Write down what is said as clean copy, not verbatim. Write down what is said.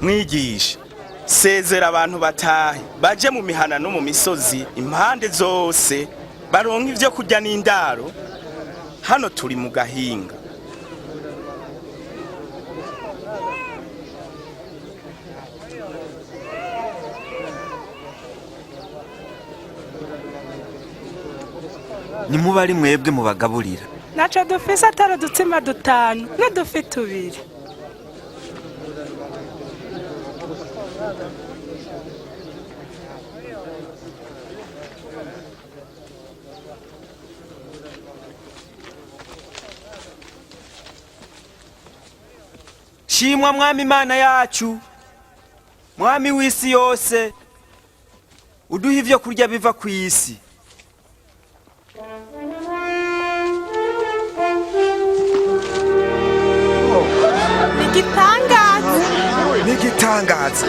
Mwigisha, sezera abantu batahe baje mu mihana no mu misozi impande zose baronke ibyo kurya n'indaro. Hano turi mu gahinga. Nimuba ari mwebwe mubagaburira. Ntaco dufise atari udutsima dutanu n'udufi tubiri. Shimwa Mwami Imana yacu, Mwami w'isi yose, uduha ibyo kurya biva ku isi. Ni igitangaza. N'igitangaza.